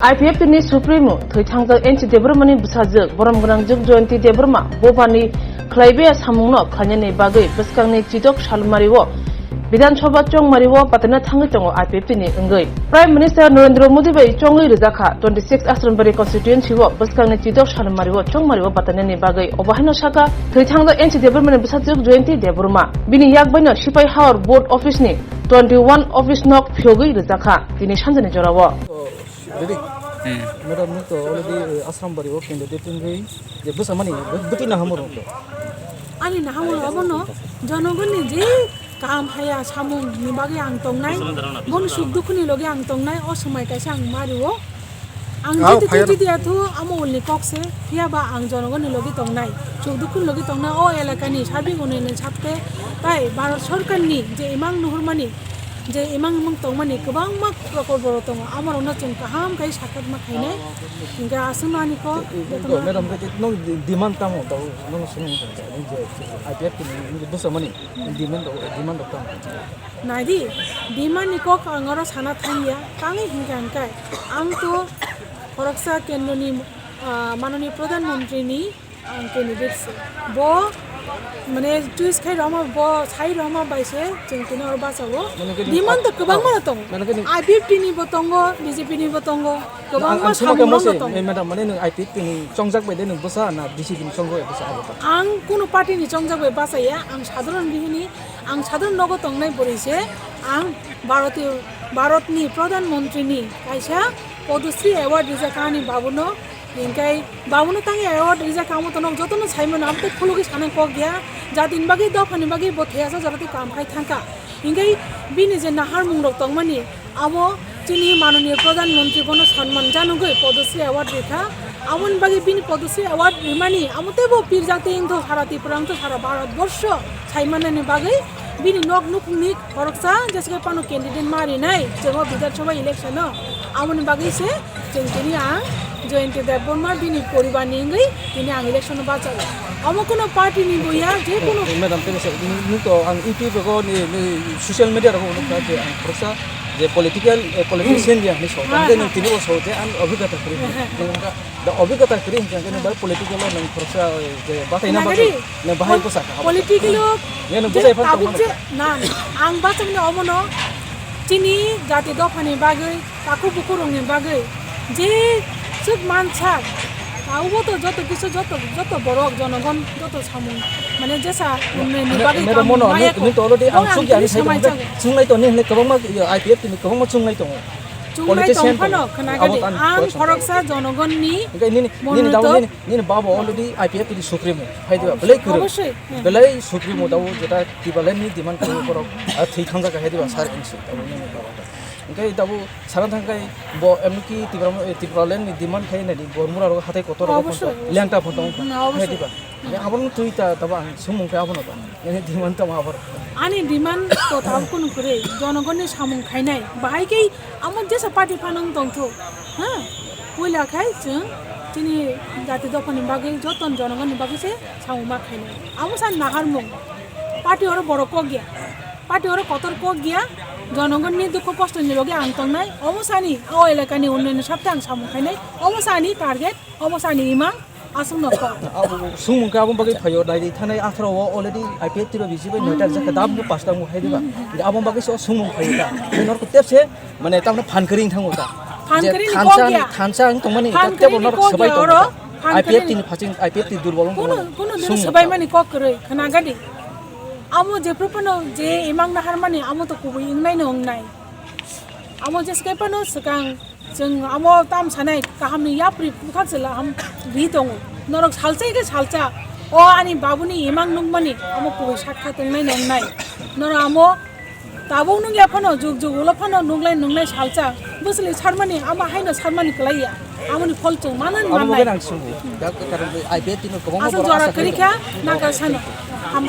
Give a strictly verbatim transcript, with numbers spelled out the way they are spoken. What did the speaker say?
I P F T ni Supremo thwi thangjak N C Debbarmani bwsajwk borom gwnangjwk Jayanti Debbarma bobani khlaibai samungno khlainani bagwi bwskangni chidok salmario Bidhan Sabha chongmario patana thangwi tongo I P F T ni wngwi. Prime Minister Narendra Modi bai chongwi rwjakha twenty six Asrambari constituency o bwskangni chidok salmario chongmario patanani bagwi obo haino sakha thwi thangjak N C Debbarmani bwsajwk Jayanti Debbarma. Bini yak baino Sipai Hawar Board Office ni twenty one office nok phiyogwi rwjakha tini sanjani jorao. Ready? Hmm. Madam, nung to already, eh, Asrambari o candidate wngwi je bwsa mani bw-, bwtwi nahamoro to. Ani nahamoro abono jonogoni je kam haya samung ni bagwi ang tongnai, boni suk dukhu ni logi ang tongnai, o somoi kaisa ang mario. Ang jiti jiti athu amo ulni kok se, phiya ba ang jonogoni logi tongnai, suk dukhu ni logi tongnai, o elaka ni sabik unoi ni sakte, tai Bharat Sarkar ni je imang nuhurmani je imang imang tongmani kwbangma prokolpo rok tongo, amo rokno chwng kaham khai sakhatma khainai. Hinkhe aswkno ani kok jotono. Madam, khe nung demand tamo, tamo, nung swngmung tong, je I P F T ni bwsa mani demand rok, demand rok tamo. Naidi, demand ni kok ang oro sana thangya, tangwi hinkhe ang kai. Ang to khoroksa kendroni, ah, manoni Pradhan Mantri ni Ang candidate se. Bo, mane, choice khai rwma, bo sai rwma bai se, chwng tini oro bachao. Mane khe demand to kwbangma no tongo. Mane khe I P F T ni bo tongo, B J P ni bo tongo. Kwbangma samung no tongo. Ang, ang sima khe mo se, eh, madam, mane nwng I P F T ni chongjak bai de nwng bwsa na B J P ni chongjak bai bwsa abo? Ang kuno party ni chongjak bai bachaya, ang sadharon bihini, ang sadharon nogo tongnai bwrwi se, ang Bharati-, Bharat ni Pradhan Mantri ni kaisa Padma Shri Award rijak ani babu no. Hinkhe babuno tangwi award rijak, amo tono jotono saimano, amo tei khulugwi sana kok ya. Jatini bagwi, dophani bagwi bo thwiyacha jora tei kam khai thangkha. Hinkhe bini je naharmung rok tongmani, amo chini manoniya Pradhan Mantri bono sonman janogwi Padma Shri Award rikha. Amoni bagwi bini Padma Shri Award rimani, amo teibo pirjak tei wngtho sara Tripura, wngtho sara Bharat borsho saimanani bagwi bini nok nukhungni Khoroksa jesa khe phano candidate ma rinai, chwng o Bidhan Sabha election o. Aboni bagwi se chwng tini ang Jayanti Debbarma bini poribar ni wngwi tini ang election o bachao. Omo kuno party ni bo ya, je kuno. Eh, madam, tini se, nung to ang YouTube rogo ni, ni social media rogo nukha je ang khoroksa je political, eh, politician ya hinwi so. Ha, tamo je ha. Nung tini bo so je ang obhigata kwrwi. Ha, ha, ha. Nung wngkha Da obhigata kwrwi hinkhe, hinkhe nung bai political o nung khoroksa je bachaina bagwi nagari, nung bahai pol-, bwsa kha. Political o nung je bwsai phano tabuk tongmani je, na, ang bachakni omono chini jati dophani bagwi, takhuk bukhuk rokni bagwi je swk mansak, abo to joto kisu joto, joto borok jonogon joto samung mane jesa unnayonni bagwi kaam maya kho. Nung to already ang chukya ani side o chungnai to ni hwnwi kwbangma I P F T ni kwbangma chungnai tongo. Chungnai tong phano khna gadi, ang khoroksa jonogonni nini, nini dabo, nini, nini babo already I P F T ni supremo, hai diba, belai kwrwi. Obosoi, hmm. Belai supremo dabo, jeta Tibaland ni demand kwrwi borok, ah, thwi thangjak hai diba, sir, N C dabo nini babo. Hinkhe dabo sana thangkhai bo, emni ki Tipra, eh, Tibaland ni demand khai nai di, Bormura rok hatai kotor rok lengta phano, hmm, hai diba. Abono twi ta, tabo ang sumung khe abono ba. Ani demand tamo abor. Ani demand to tabuk kunu kwrwi, jonogonni samung khainai. Bahai khe amo jesa party phano wng tongthu. Ha? Puila khai chwng chini jati dophani bagwi, joto jonogonni bagwi se samung ma khainai. Amo sa naharmung. Party oro borok kok ya. Party oro kotor kok ya. Jonogonni dukho kosto ni loge ang tongnai. Omo sani o elakani unnayoni sabte ang samung khainai. Omo sani target, omo sani imang. Aswk no kok. Abo sumung khe aboni bagwi phaio, dai thanai atharo o already I P F T bai bisi bai noita rijak khe, dam khe pasta wng hai diba. Abo bagwi se o sumung phaio ta. Norok tep se mane tamno phan kwrwi wng thango ta. Phan kwrwi ni kok ya. Thansa wng tongmani tebo norok swbai tongo ta. I P F T ni phaching, I P F T durbol wng tongmani. Kuno, kuno dino swbai mani kok kwrwi khna gadi. Amo jephru phano je imang naharmani amo to kubui wngnai no wngnai. Amo jeske phano swkang Chwng amo tam sanai kahamni yapri bwkhak se laham ri tongo. Norok salsa khe salsa. O ani babuni imang nukmani amo kubui sakha tongnai nongnai. Norok amo tabuk nukya phano jug jug ulo phano nuklai nungnai salsa. Bwswli sarmani amo haino sarmani kwlaiya. Amoni phol chwng manani mannai. Abo bagwi nang sungo. Da karon I P F T no kwbangma borok aswk jora kwrwi kha, naga sano. Hambai.